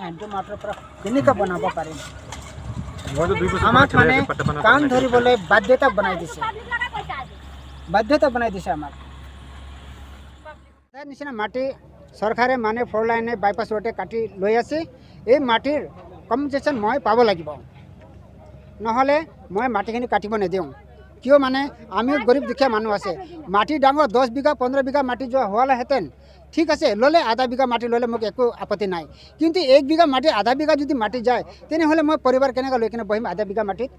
Hand মাটৰ পৰা কেনেকৈ বনাব পাৰিম? মইতো 2 বছৰ আমাক পৰা মানে চলি আছে, পাট্টা বনাব কাণ পৰা নাই। ধৰিবলৈ বাধ্যতা বনাই দিছে, বাধ্যতা বনাই দিছে আমাক। তাৰ নিচিনা মাটি চৰকাৰে মানে ফ'ৰ লাইনে, বাইপাছ ৰোডে কাটি লৈ আছে। এই মাটিৰ কম্পেনচেশ্যন মই পাব লাগিব, নহ'লে মই মাটিখিনি কাটিব নিদিওঁ। কিয় মানে আমিও গৰীব দুখীয়া মানুহ আছে। মাটি ডাঙৰ 10 বিঘা, 15 বিঘা মাটি যোৱা হোৱালেহেঁতেন ঠিক আছে, ল'লে আধা বিঘা মাটি ল'লে মোক একো আপত্তি নাই। কিন্তু 1 বিঘা মাটি, আধা বিঘা যদি মাটি যায়, তেনেহ'লে মই পৰিবাৰ কেনেকৈ লৈ কিনে বহিম আধা বিঘা মাটিত?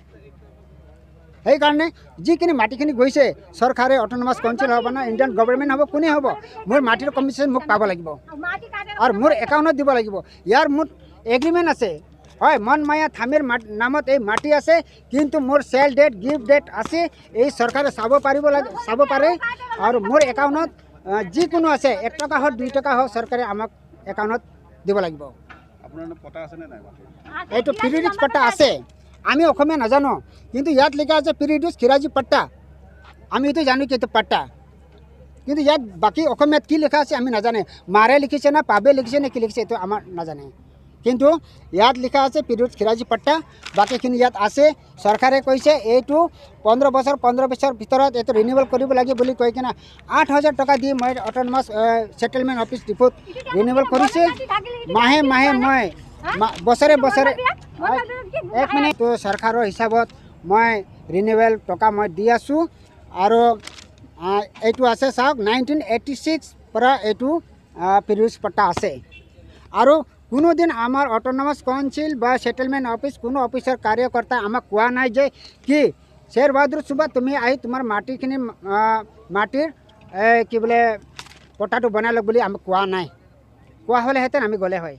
সেইকাৰণে যিখিনি মাটিখিনি গৈছে, চৰকাৰে অট'নমাছ কাউঞ্চিল হ'ব না ইণ্ডিয়ান গভৰ্ণমেণ্ট হ'ব, কোনে হ'ব, মোৰ মাটিৰ কম্পেনচেশ্যন মোক পাব লাগিব আৰু মোৰ একাউণ্টত দিব লাগিব। ইয়াৰ মোৰ এগ্ৰিমেণ্ট আছে। হয়, মন মায়া থামিৰ নামত এই মাটি আছে, কিন্তু মোৰ চেল ডেট, গিফ্ট ডেট আছে। এই চৰকাৰে চাব পাৰিব লাগে, চাব পাৰে। আৰু মোৰ একাউণ্টত যিকোনো আছে, 1 টকা হওক, 2 টকা হওক, চৰকাৰে আমাক একাউণ্টত দিব লাগিব। আপোনাৰ নামত পট্টা আছেনে নাই মাটিৰ? এইটো পিৰিয়ডিক্স পট্টা আছে। আমি অসমীয়া নাজানো, কিন্তু ইয়াত লিখা আছে পিৰিয়ডিক্স খিৰাজী পট্টা। আমি এইটো জানো কি এইটো পট্টা, কিন্তু ইয়াত বাকী অসমীয়াত কি লিখা আছে আমি নাজানে। মাৰে লিখিছে না পাবে লিখিছে নে কি লিখিছে, এইটো আমাৰ নাজানে। কিন্তু ইয়াত লিখা আছে পিৰিয়ড খিৰাজী পট্টা। বাকীখিনি ইয়াত আছে। চৰকাৰে কৈছে এইটো 15 বছৰ, 15 বছৰ ভিতৰত এইটো ৰিনিউৱেল কৰিব লাগে বুলি কৈ কিনে 8,000 টকা দি মই অট'নমাছ ছেটেলমেণ্ট অফিচ ডিপুত ৰিনিউৱেল কৰিছে। মাহে মাহে মই বছৰে বছৰে, এক মিনিট, তো চৰকাৰৰ হিচাপত মই ৰিনিউৱেল টকা মই দি আছোঁ। আৰু এইটো আছে চাওক, 1986 পৰা এইটো পিৰিয়ড পট্টা আছে। আৰু কোনোদিন আমাৰ অট'নমাছ কাউঞ্চিল বা ছেটেলমেণ্ট অফিচ, কোনো অফিচৰ কাৰ্যকৰ্তা আমাক কোৱা নাই যে কি শ্বেৰ বাহাদুৰ চুবা, তুমি আহি তোমাৰ মাটিখিনি মাটিৰ এই কি বোলে পট্টাটো বনাই লওক বুলি আমাক কোৱা নাই। কোৱা হ'লেহেঁতেন আমি গ'লে হয়।